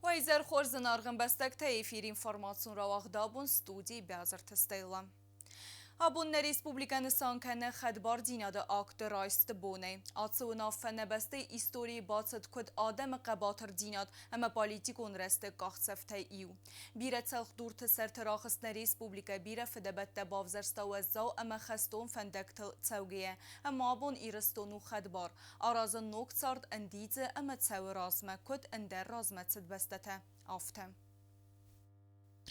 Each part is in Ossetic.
Уӕ изӕр хорз, зынаргъ ӕмбӕстӕгтӕ, эфир информацион рауагъд абон студийы Бязырты Стелла. Абон нӕ республикӕ нысан кӕны хӕдбардзинады акты райсты бонӕй. Ацы уынаффӕ нӕ бӕстӕйы историйы бацыд куыд адӕмы хъӕбатырдзинад ӕмӕ политикон рӕзты къахдзӕфтӕй иу. Бирӕ цӕлхдурты сӕрты рахызт нӕ республикӕ, бирӕ фыдӕбӕттӕ бавзӕрста уӕззау ӕмӕ хӕстон фӕндӕгтыл цӕугӕйӕ. Ӕмӕ абон Ирыстон у хӕдбар. Аразы ног цард, ӕндидзы ӕмӕ цӕуы размӕ, куыд ӕндӕр размӕцыд бӕстӕтӕ, афтӕ.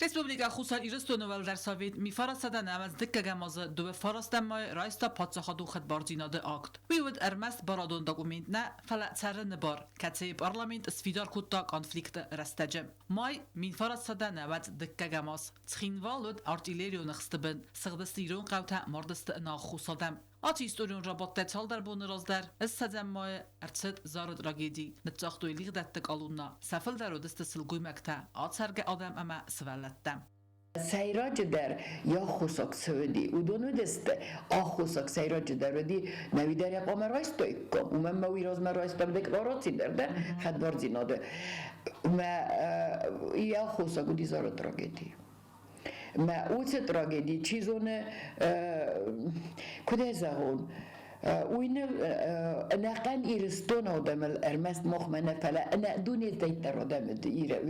Республикӕ Хуссар Ирыстоны Уӕлдӕр Совет мифарӕзтадӕн ӕмӕ дыккӕгӕм азы дыууӕ фарастӕм мӕй райста паддзахадон хӕдбардзинады акт. Уый уыд ӕрмӕст барадон документ нӕ, фӕлӕ цӕрыны бар, кӕцыйы парламент сфидар кодта конфликты рӕстӕджы. Май 1992 аз Цхинвал уыд артиллерион ӕхсты бын, сыгъдысты ирон хъӕутӕ, мардысты ӕнаххос адӕм. Ацы историон рабадтӕй цалдӕр боны раздӕр, ссӕдзӕм майы, ӕрцыд Зары трагеди, ныццагътой лигъдӕтты къалонна, сӕ фылдӕр уыдысты сылгоймӕгтӕ, ацӕргӕ адӕм ӕмӕ сывӕллӕттӕ. Сӕйраджыдӕр йӕ аххосаг цы уыди, уыдон уыдысты. Аххосаг сӕйраджыдӕр уыди, нӕуидӕр йӕ хъуамӕ райстаиккам, уымӕн мӕ уый размӕ райстам деклараци дӕр дӕ хӕдбардзинады. Мӕ йӕ аххосаг уыди Зары трагеди. Мӕ уыцы трагеди, чи зоны, куыдӕй зӕгъон, уый ӕнӕхъӕн Ирыстон адӕмыл ӕрмӕст махмӕ нӕ, фӕлӕ ӕнӕ дунетӕй дӕр адӕм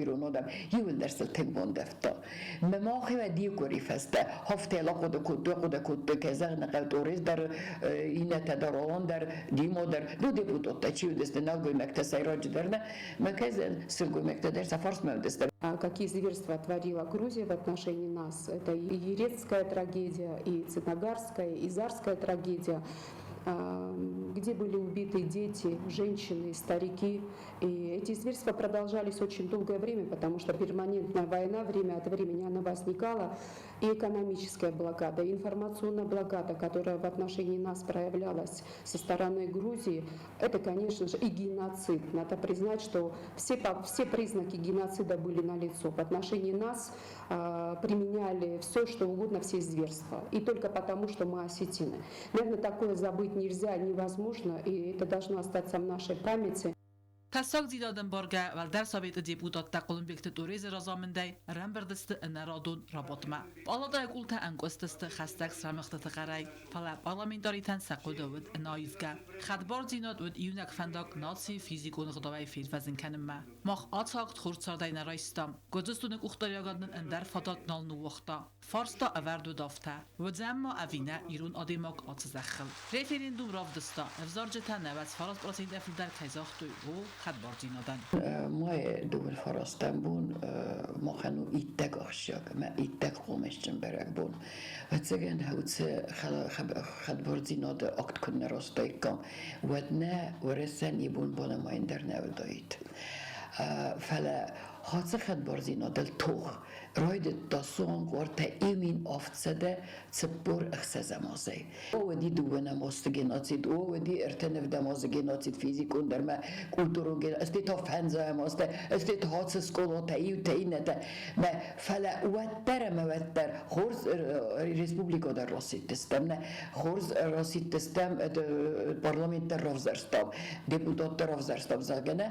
ирон адӕм иуылдӕр сыл тынг бандӕвта. Мӕ махимӕ дикори фӕстӕ хафтӕ хъуыды кодтой, хъуыды кодтой, кӕй зӕгъын хъӕуы, Торез дӕр, иннӕтӕ дӕр, Алан дӕр, Димо дӕр, ну депутаттӕ чи уыдысты, нӕлгоймӕгтӕ сӕйраджыдӕр нӕ, мӕ кӕй сылгоймӕгтӕ дӕр сӕ фарсмӕ уыдысты. Какие зверства творила Грузия в отношении нас. Это и Ерецкая трагедия, и Цитногарская, и Зарская трагедия, где были убиты дети, женщины, старики. И эти зверства продолжались очень долгое время, потому что перманентная война время от времени она возникала. И экономическая блокада, и информационная блокада, которая в отношении нас проявлялась со стороны Грузии, это, конечно же, и геноцид. Надо признать, что все признаки геноцида были налицо. В отношении нас применяли все, что угодно, все зверства. И только потому, что мы осетины. Наверное, такое забыть нельзя, невозможно, и это должно остаться в нашей памяти. Тӕссагдзинадӕн баргӕ Уӕлдӕр Советы депутаттӕ Хъуылымбегты Торезы разамындӕй ӕрӕмбырд сты ӕнӕрадон рабадтмӕ. Пъалатӕйы къултӕ ӕнкъуыстысты хӕстӕг срӕмыгъдтыты хъӕрӕй, фӕлӕ парламентаритӕн сӕ хъуыды уыд ӕнаивгӕ. Хӕдбардзинад уыд иунӕг фӕндаг нацийы физикон ӕгъдауӕй фервӕзын кӕнынмӕ. Мах ацагъд хурцардӕй нӕ райстам, Гуырдзыстоны къухдариуӕгад нын ӕндӕр фадат нал ныууагъта. Фарста ӕвӕрд уыд афтӕ, уыдзӕн ма ӕви нӕ ирон адӕймаг ацы зӕххыл. Референдум равдыста, ӕвзарджытӕ 99% фылдӕр кӕй загътой, ууыл хӕдбардзинадӕн. Майы дыууын фарастӕм бон махӕн у иттӕг ахсджиаг ӕмӕ иттӕг хъомысджын бӕрӕгбон. Ӕцӕгӕн уыцы хӕдбардзинады акт куы нӕ растаиккам, уӕд нӕ Уӕрӕсӕн йӕ бон банымайын дӕр нӕ уыдаид. Фӕлӕ хацы хӕдбардзинадыл тох райдыдта суангуартӕ 1746 азӕй. Уӕди дыууӕ намазты геноцид, уӕди ӕртӕ нӕвдӕм азы геноцид физикон дӕр мӕ культурон геноцид, ӕсте та фӕндзайӕм азтӕ, ӕсте та ацы скъолатӕ, иутӕ, иннӕтӕ. Мӕ фӕлӕ уӕддӕр ӕмӕ уӕддӕр хорз республикӕ дӕр расидтыстӕм, нӕ хорз расидтыстӕм, парламент дӕр равзӕрстам, депутат дӕр равзӕрстам, зӕгъгӕ, нӕ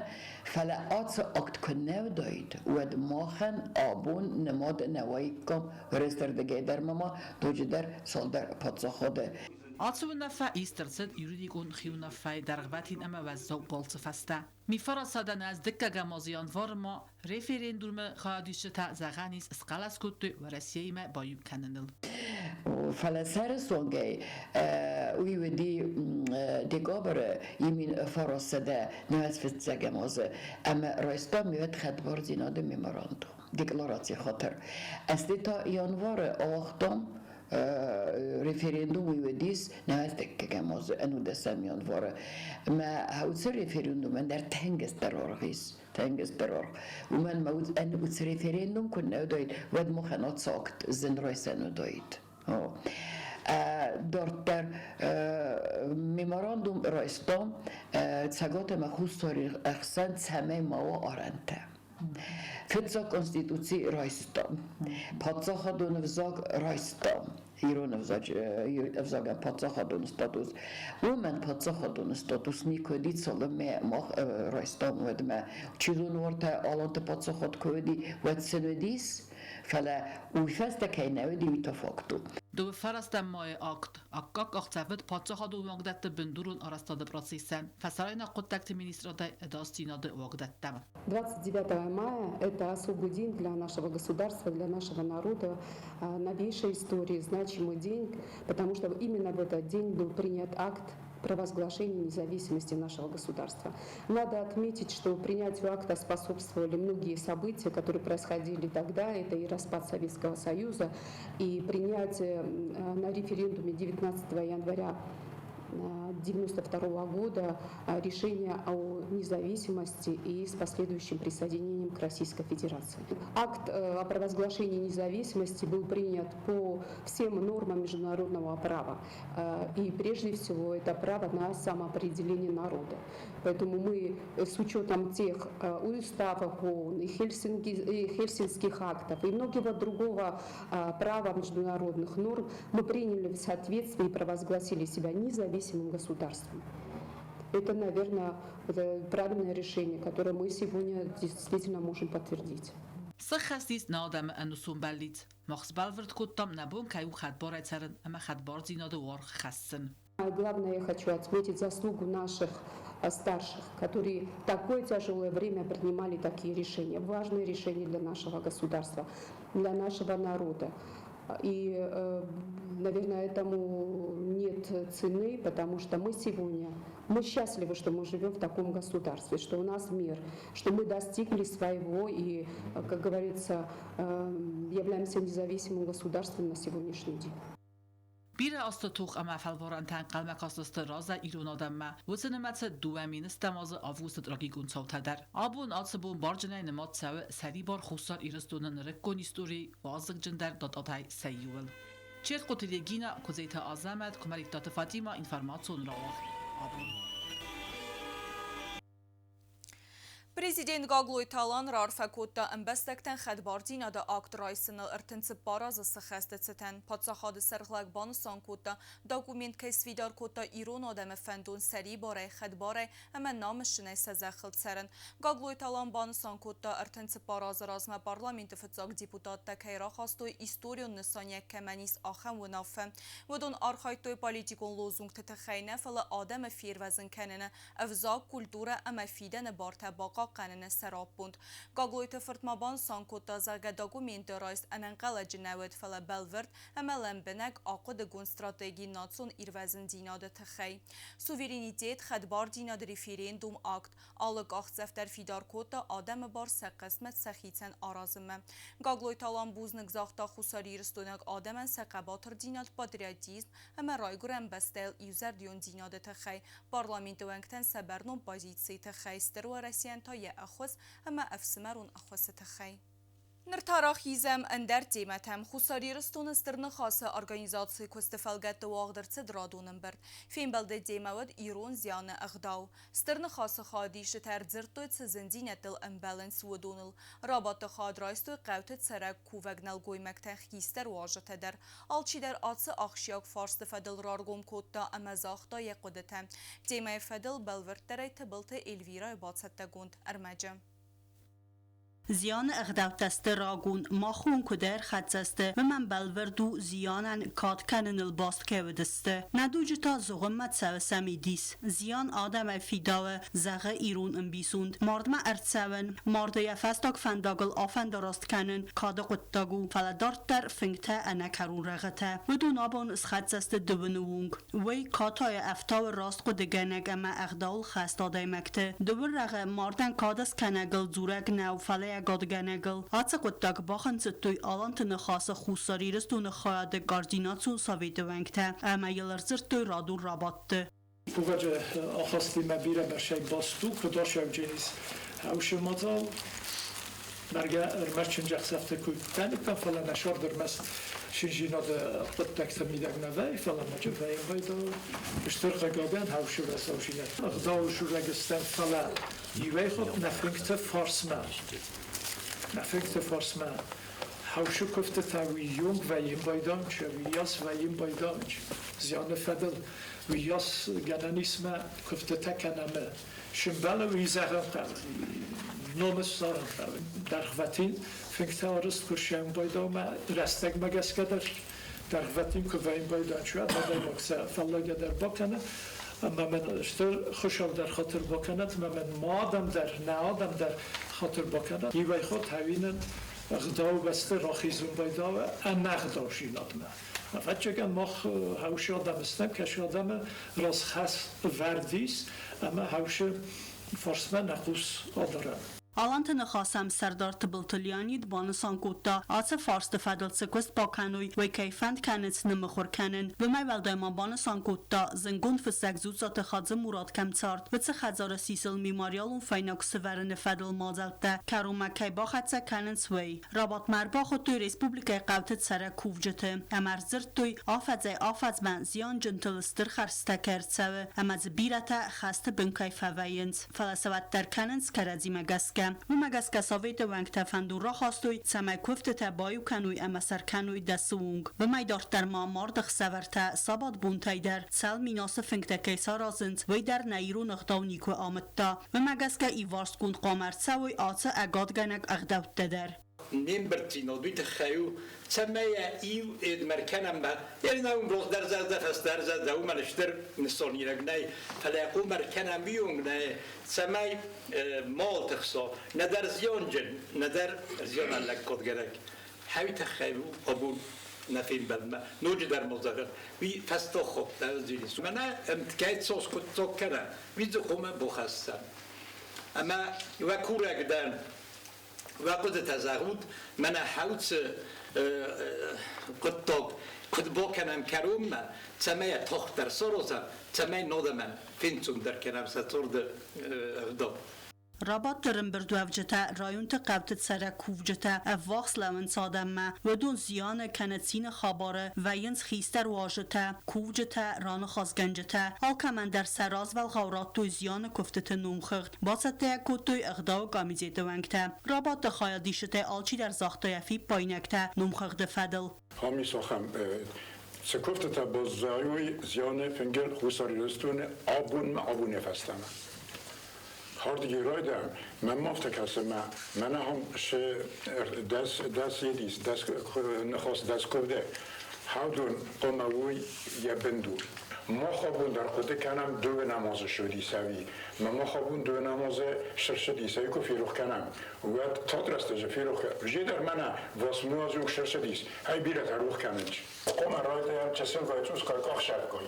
Фӕлӕ ацы акт куы нӕ уыдаид, уӕд махӕн абон нымад нӕ уаиккам Уӕрӕсердыгӕй дӕр ма ноджыдӕр цалдӕр паддзахады. Ацы уынаффӕ ист ӕрцыд юридикон хиуынаффӕйы дӕргъвӕтин ӕмӕ уӕззау балцы фӕстӕ. Мифарасадӕн ӕз дыккӕгӕм азы январы ма референдумы хайадисджытӕ зӕгъӕн ис схъӕлӕс кодтой Уӕрӕсеимӕ баиу кӕныныл. Фӕлӕ сӕры цонгӕй уый уыди декабры имин фарасадӕ 95 азы ӕмӕ райста миуӕд хӕдбардзинады меморандум, деклараци хатыр. Ӕсте та январы ауагътам референдум уый уыдис нӕуӕдзӕггӕгӕм азы ӕнудӕсӕм январы. Ӕмӕ уыцы референдумӕн дӕр тӕнгӕстдӕр аргъ ис, тӕнгӕстдӕр аргъ. Уымӕн ма уыцы референдум куы нӕ уыдаид, уӕд махӕн ацы акт зын райсӕн уыдаид. Дарддӕр меморандум райстам Цӕгат ӕмӕ Хуссар ӕхсӕн, цӕмӕй ма уа арӕнтӕ. Фыццаг Конституци райстам, паддзахадон ӕвзаг райстам, ирон ӕвзагӕн паддзахадон статус. Уымӕн паддзахадон статус никуы уыди, цалынмӕ мах райстам, уӕдмӕ. Чи зоны, уартӕ Аланты паддзахад куы уыди, уӕд сын уыдис, фӕлӕ уый фӕстӕ кӕй нӕ уыди, уый та факт у. 29 майы акт аккаг къахдзӕф уыд паддзахадон уагдӕтты бындурон арӕзтады процессӕн Фӕсарӕйнаг хъуыддӕгты министрадӕй ӕдасдзинады уагдӕттӕм. 29 мая – это особый день для нашего государства, для нашего народа, новейшей истории, значимый день, потому что именно в этот день был принят акт провозглашения независимости нашего государства. Надо отметить, что принятию акта способствовали многие события, которые происходили тогда. Это и распад Советского Союза, и принятие на референдуме 19 января 1992 года решение о независимости и с последующим присоединением к Российской Федерации. Акт о провозглашении независимости был принят по всем нормам международного права. И прежде всего это право на самоопределение народа. Поэтому мы с учетом тех уставов ООН, и Хельсинских актов, и многого другого права международных норм мы приняли в соответствии и провозгласили себя независимым государством. Это, наверное, правильное решение, которое мы сегодня действительно можем подтвердить. Сӕххӕст ис нӕ адӕмы ӕнусон бӕллиц. Мах сбӕлвырд кодтам, нӕ бон кӕй у хӕдбарӕй цӕрын ӕмӕ хӕдбардзинады уаргъ хӕссын. Главное, я хочу отметить заслугу наших старших, которые в такое тяжелое время принимали такие решения, важные решения для нашего государства, для нашего народа. И, наверное, этому нет цены, потому что мы сегодня, мы счастливы, что мы живем в таком государстве, что у нас мир, что мы достигли своего и, как говорится, являемся независимым государством на сегодняшний день. Бирӕ азты тох ӕмӕ фӕлварӕнтӕ ӕнхъӕлмӕ кастысты разӕй ирон адӕммӕ, уыцы нымӕцы 20 ӕм азы августы трагикон цаутӕ дӕр. Абон ацы бон барджынӕй нымад цӕуы сӕрибар Хуссар Ирыстоны нырыккон историйы вазыгджындӕр дататӕй сӕ иуыл. Чертхъоты Регина, Куыдзеты Азӕмӕт, Куымӕридтаты Фатимӕ, информацион рауагъд «Абон». Президент Гаглойты Алан раарфӕ кодта ӕмбӕстӕгтӕн хӕдбардзинады акт райсыныл 34 азы сыххӕсты цытӕн. Паддзахады сӕргълӕг банысан кодта, документ кӕй сфидар кодта ирон адӕмы фӕндон сӕрибарӕй, хӕдбарӕй ӕмӕ намысджынӕй сӕ зӕххыл цӕрын. Гаглойты Алан банысан кодта, 34 азы размӕ парламенты фыццаг депутаттӕ кӕй рахастой историон нысаниуӕг кӕмӕн ис, ахӕм уынаффӕ. Уыдон архайдтой политикон лозунгты тыххӕй нӕ, фӕлӕ адӕмы фервӕзын кӕныны, ӕвзаг, культурӕ ӕмӕ фидӕны бартӕ бахъахъхъӕныны сӕраппонд. Гаглойты фырт ма банысан кодта, зӕгъгӕ, документы райст ӕнӕнхъӕлӕджы нӕ уыд, фӕлӕ бӕлвырд ӕмӕ лӕмбынӕг ахъуыдыгонд стратеги национ ирвӕзындзинады тыххӕй. Суверенитет, хӕдбардзинады референдум, акт. Алы къахдзӕф дӕр фидар кодта адӕмы бар сӕ хъысмӕт сӕхицӕн аразынмӕ. Гаглойты Алан бузныг загъта хуссарирыстойнаг адӕмӕн сӕ хъӕбатырдзинад, патриотизм ӕмӕ райгуырӕн бӕстӕйыл иузӕрдиондзинады тыххӕй, парламенты уӕнгтӕн сӕ бӕрнон позицийы тыххӕй, Стыр Уӕрӕсейӕн та йӕ ӕххуыс ӕмӕ ӕфсымӕрон ӕххуысы тыххӕй. Ныр та рахизӕм ӕндӕр темӕтӕм. Хуссар Ирыстоны Стыр Ныхасы организацийы куысты фӕлгӕтты уагъд ӕрцыд радон ӕмбырд. Фембӕлды темӕ уыд ирон зианы ӕгъдау. Стыр Ныхасы хайадисджытӕ ӕрдзырдтой, цы зындзинӕдтыл ӕмбӕлынц, уыдоныл. Рабадты хайад райстой хъӕуты цӕрӕг кувӕг нӕлгоймӕгтӕ, хистӕр уазджытӕ дӕр. Алчидӕр ацы ахсджиаг фарсты фӕдыл раргом кодта ӕмӕ загъта йӕ хъуыдытӕ. Темӕйы фӕдыл бӕлвырддӕрӕй Тыбылты Эльвирайы бацӕттӕгонд ӕрмӕджы. Зианы ӕгъдӕуттӕ сты рагон, махон куыд ӕрхӕццӕ сты, уымӕн бӕлвырд у, зианӕн кад кӕныныл баст кӕй уыдысты. Нӕ дуджы та зыгъуыммӕ цӕуы сӕ мидис. Зиан адӕмӕй фидауы, зӕгъы ирон ӕмбисонд. Мардмӕ ӕрцӕуын, марды йӕ фӕстаг фӕндагыл афӕндараст кӕнын кады хъуыддаг у, фӕлӕ дарддӕр фынгтӕ ӕнӕкӕрон рӕгъытӕ. Уыдон абон схӕццӕ сты дыууыны онг. Уый катайы ӕфтауы раст хъуыдыгӕнӕг ӕмӕ ӕгъдауыл хӕст адӕймӕгты. Дыууын рӕгъы мардӕн кад скӕнӕгыл дзурӕг нӕу, фӕлӕ ӕгадгӕнӕгыл. Ацы хъуыддаг бахынцыдтой Аланты Ныхасы Хуссар Ирыстоны хайады координацион советы уӕнгтӕ ӕмӕ йыл ӕрдзырдтой радон рабадты. Кувӕджы ахастимӕ бирӕбӕрцӕй баст у, куыд асӕуджын ис хӕусы мадзал. Бӕргӕ ӕрмӕст чындзӕхсӕвты куы кӕниккам, фӕлӕ нӕ сӕрд ӕрмӕст чындзинады хъуыддӕгты мидӕг нӕ вӕййы, фӕлӕ ноджы вӕййы стыр хъыгагӕн хӕусы рацӕуджинӕ. Ӕгъдауы сурӕг стӕм, фӕлӕ Иуӕй-хатт нӕ фынгты фарсмӕ, нӕ фынгты фарсмӕ хӕусы куывдтытӕ уыйонг вӕййын байдайынц, уыйас вӕййын байдайынц. Зианы фӕдыл уыйас гӕнӕн ис мӕ куывдтытӕ кӕнӕм. Сымбӕлы уый зӕгъын хъӕуы, номы ссарын хъӕуы. Дӕргъвӕтин фынгтӕ арызт куы рсӕуын байдайынмӕ, рӕстӕгмӕ гӕсгӕ дӕр дӕргъвӕтин куы вӕййын байдайынц, уӕд адӕймаг сӕ фӕллагӕ дӕр бакӕны. Ӕмӕ мын стыр Хуыцау дӕр хатыр бакӕнӕд, ӕмӕ мын ма адӕм дӕр, нӕ адӕм дӕр хатыр бакӕнӕд. Иуӕй хатт хӕуинӕн ӕгъдауы бӕсты рахизын байдауы ӕнӕгъдаудзинадмӕ. Ӕвӕццӕгӕн, мах хӕусы адӕм стӕм, кӕсы адӕмы раз хӕс ӕвӕрд ис, ӕмӕ хӕусы фарсмӕ нӕ хъус адарӕм. Аланты ныхасӕм сӕрдар Тыбылты Леонид банысан кодта, ацы фарсты фӕдыл цы куыст бакӕной, уый кӕй фӕнд кӕнынц ныммыхуыр кӕнын. Уымӕй уӕлдай ма банысан кодта, зындгонд фыссӕг Дзуццаты Хадзы-Мурат кӕм цард, уыцы хӕдзары сисыл мемориалон фӕйнӕг сывӕрыны фӕдыл мадзӕлттӕ кӕронмӕ кӕй бахӕццӕ кӕнынц, уый. Рабадтмӕ ӕрбахуыдтой республикӕйы хъӕуты цӕрӕг кувджыты ӕмӕ ӕрдзырдтой, афӕдзӕй-афӕдзмӕ зианджынтыл стыр хӕрдзтӕ кӕй ӕрцӕуы ӕмӕ дзы бирӕтӕ хӕсты бын кӕй фӕвӕййынц. Фӕлӕ сӕ уӕддӕр кӕнынц кӕрӕдзимӕ гӕсгӕ. Уымӕ гӕсгӕ советы уӕнгтӕ фӕндур рахастой, цӕмӕй куывдтытӕ баиу кӕной ӕмӕ сӕ ркӕной дӕсы онг. Уымӕй дарддӕр ма марды хсӕвӕртӕ сабатбонтӕй дӕр цал минасы фынгтӕ кӕй саразынц, уый дӕр нӕ ирон ӕгъдау никуы амыдта. Уымӕ гӕсгӕ иварстгонд хъуамӕ ӕрцӕуой ацы ӕгадгӕнӕг ӕгъдӕуттӕ дӕр. Не мбырддзинад уый тыххӕй у, цӕмӕй йӕ иу эдмӕр кӕнӕм Ернауын рогдӕр зӕрдӕ, фӕстӕр зӕрдӕ, уымӕн стыр нысанирӕг нӕй, фӕлӕ къумӕр кӕнӕм уыйонг нӕй, цӕмӕй мал тыхса, нӕдӕр зианджын, нӕдӕр зианӕн лӕггадгӕнӕг. Хӕй тыххӕй у абон нӕ фембӕлдмӕ. Ноджыдӕр ма зӕгъын, уый фӕстаг хатт ӕвзилис. Мӕнӕ ӕмткӕй цас хъуыддаг кӕна, уый дзы хъуамӕ бахӕссӕм. Ӕмӕ уӕ курӕг дӕн, уӕ хъуыдытӕ зӕгъут, мӕнӕ хӕлцы хъуыддаг куыд бакӕнӕм кӕронмӕ, цӕмӕй тагъддӕр саразӕм, цӕмӕй нодӕмӕн фенцондӕр кӕнӕм сӕ царды ӕгъдау. Рабадты ӕрӕмбырдуӕвджытӕ районты хъӕуты цӕрӕг кувджытӕ ӕввахс лӕууынц адӕммӕ. Уыдон зианы кӕнӕ цины хабары вӕййынц хистӕр уазджытӕ, кувджытӕ, раныхасгӕнджытӕ. Алкӕмӕн дӕр сӕ развӕлгъау радтой зианы куывдтыты номхыгъд. Бацӕттӕ йӕ кодтой ӕгъдауы комитеты уӕнгтӕ. Рабадты хайадисджытӕй алчидӕр загъта йӕ фиппаинӕгтӕ номхыгъды фӕдыл. Хамисохӕм цы куывдтытӕ баззайой зианы фынгыл Хуссар Ирыстоны абонмӕ абоны фӕстӕмӕ. Хӕрдги райдайӕм, мӕнмӕ афтӕ кӕсы, мӕ мӕнӕ ахӕм дӕс едис, дӕс ныхас, дӕс куывды, хӕдон хъуамӕ уой йӕ бындур. Мах абон дӕр хъуыды кӕнӕм дыууӕ намазы ссыдис ӕви ма мах абон дыууӕ намазы сырсыдис ӕви куы ферох кӕнӕм, уӕд тагъд рӕстӕджы ферох же дӕр мӕнӕ восьмуазон сырсыдис, ай бирӕтӕ рох кӕнынц. Хъуамӕ райдайӕм чысылгай цъусгай къахсӕргай.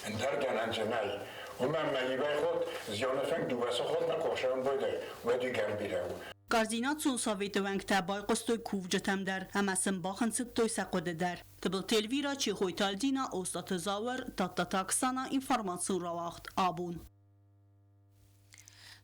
Ӕндӕр гӕнӕн дзы нӕй. Уымӕн мӕ иуӕй хатт зианы фынг дыууӕ сахатмӕ куы ӕхсӕвын байдайы, уӕд уый гӕр бирӕ у. Координацион советы уӕнгтӕ байхъуыстой кувджытӕм дӕр ӕмӕ сын бахынцыдтой сӕ хъуыды дӕр. Тыбылты Эльвира, Чехойты Альдина, Остъаты Зауыр, Тадтаты Оксана, информацион рауагъд «Абон».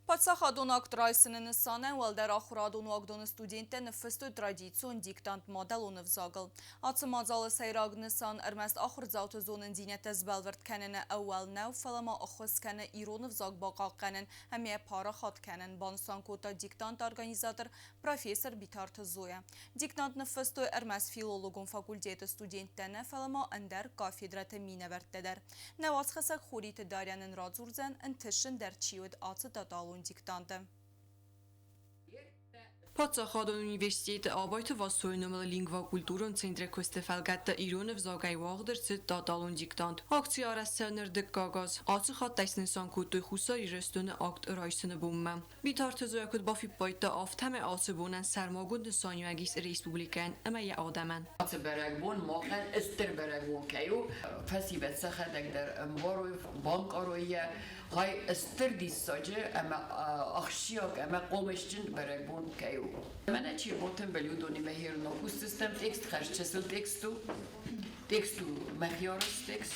Паддзахадон акт райсыны нысанӕн уӕлдӕр ахуырадон уагдоны студенттӕ ныффыстой традицион диктант мадӕлон ӕвзагыл. Ацы мадзалы сӕйраг нысан ӕрмӕст ахуырдзауты зонындзинӕдтӕ сбӕлвырд кӕныны ӕууӕл нӕу, фӕлӕ ма ӕххуыс кӕны ирон ӕвзаг бахъахъхъӕнын ӕмӕ йӕ парахат кӕнын, банысан кодта диктанты организатор профессор Битарты Зоя. Диктант ныффыстой ӕрмӕст филологон факультеты студенттӕ нӕ, фӕлӕ ма ӕндӕр кафедрӕты минӕвӕрттӕ дӕр. Нӕ уацхӕссӕг Хуриты Дарья нын радзурдзӕн, ӕнтысындӕр чи уыд ацы тоталон диктанты. Паддзахадон университеты Абайты Васойы номыл лингвокультурон центры куысты фӕлгӕтты ирон ӕвзагӕй уагъд ӕрцыд тоталон диктант. Акци арӕзт цӕуы дыккаг аз. Ацы хатт ӕй снысан кодтой Хуссар Ирыстоны акт райсыны бонмӕ. Битарты Зоя куыд бафиппайдта, афтӕмӕй ацы бонӕн сӕрмагонд нысаниуӕг ис республикӕйӕн ӕмӕ йӕ адӕмӕн. Ацы бӕрӕгбон махӕн стыр бӕрӕгбон кӕй у, фӕсивӕд сӕхӕдӕг дӕр ӕмбарой, банкъарой йӕ, Гъай, стыр диссаджы ӕмӕ ахсджиаг ӕмӕ хъомысджын бӕрӕгбон кӕй у. Мӕнӕ чи рботын уыдонимӕ херног кусдзыстӕм текст, хӕрзчысыл текст у. Текст у мӕхи арӕзт текст.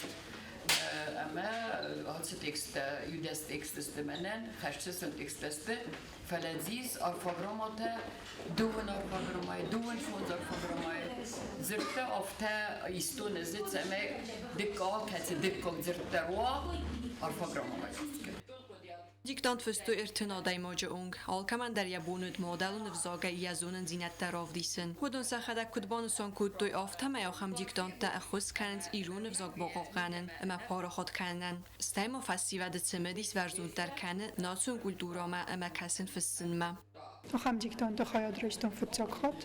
Ӕмӕ ацы тексттӕ, иудӕс текст сты мӕнӕн, хӕрзчысыл тексттӕ сты. Фӕлӕ дзис орфограмматӕ, дыууын орфограммӕйы, дыууын фондз орфограммӕйы дзырдтӕ афтӕ истон ӕз, цӕмӕй дыккаг, кӕцы дыккаг дзырдтӕ уа орфограммӕмӕ гӕсгӕ. Диктант фыстой 30 адӕймаджы онг. Алкӕмӕн дӕр йӕ бон уыд мадӕлон ӕвзагӕй йӕ зонындзинӕдтӕ равдисын. Уыдон сӕхӕдӕг куыд банысан кодтой, афтӕмӕй ахӕм диктанттӕ ӕххуыс кӕнынц ирон ӕвзаг бахъахъхъӕнын ӕмӕ парахат кӕнынӕн. Стӕй ма фӕсивӕды цымыдис бӕрзонддӕр кӕны национ культурӕмӕ ӕмӕ кӕсын-фыссынмӕ. Ахӕм диктанты хайад райстон фыццаг хатт.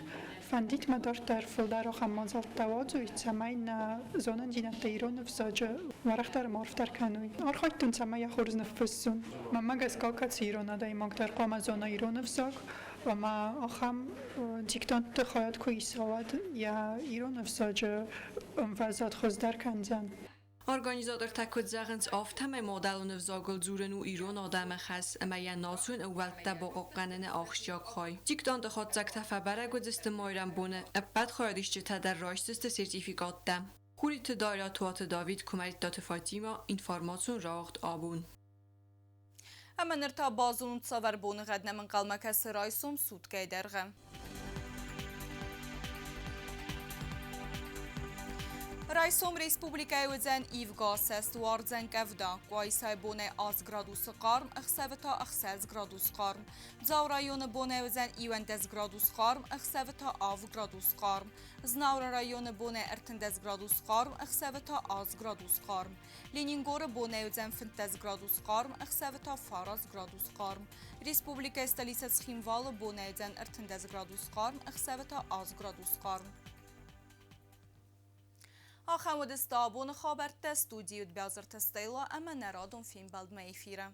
Фӕндид мӕ дарддӕр фылдӕр ахӕм мадзӕлттӕ уадзой, цӕмӕй нӕ зонындзинӕдтӕ ирон ӕвзаджы уӕрӕхдӕр ӕмӕ арфдӕр кӕной. Архайдтон, цӕмӕй хорз ныффыссон. Мӕнмӕ гӕсгӕ кӕцы ирон адӕймаг дӕр хъуамӕ зона ирон ӕвзаг, ӕмӕ ахӕм диктантты хайад куы иса, уӕд йӕ ирон ӕвзаджы ӕмвӕзад хуыздӕр кӕндзӕн. Организатортӕ куыд зӕгъынц, афтӕмӕй мадӕлон ӕвзагыл дзурын у ирон адӕмы хӕс ӕмӕ йӕ национ ӕууӕлттӕ бахъахъхъӕныны ахсджиаг хай. Диктанты хатдзӕгтӕ фӕбӕрӕг уыдзысты майрӕмбоны. Ӕппӕт хайадисджытӕ дӕр райсдзысты сертификаттӕ. Хуриты Дарья, Туаты Давид, Куымӕридтаты Фатимӕ, информацион рауагъд абон. Ӕмӕ ныр та базонут, цавӕр боныгъӕд нӕм ӕнхъӕлмӕ кӕсы райсом суткӕйы дӕргъы. Райсом республикӕйы уыдзӕн ивгӕ цӕст, уардзӕн къӕвда. Къуайсайы бонӕй 8 градусы хъарм, ӕхсӕвы та 6 градус хъарм. Дзауы районы бонӕй уыдзӕн 11 градус хъарм, ӕхсӕвы та 7 градус хъарм. Знауыры районы бонӕй 13 градус хъарм, ӕхсӕвы та 8 градус хъарм. Ленингоры бонӕй уыдзӕн 15 градус хъарм, ӕхсӕвы та 9 градус хъарм. Республикӕйы столицӕ Цхинвалы бонӕй уыдзӕн 13 градус хъарм, ӕхсӕвы та 8 градус хъарм. Ахӕм уыдысты абоны хабӕрттӕ. Студийы уыд Бязырты Стелла ӕмӕ нӕ радон фембӕлдмӕ эфиры.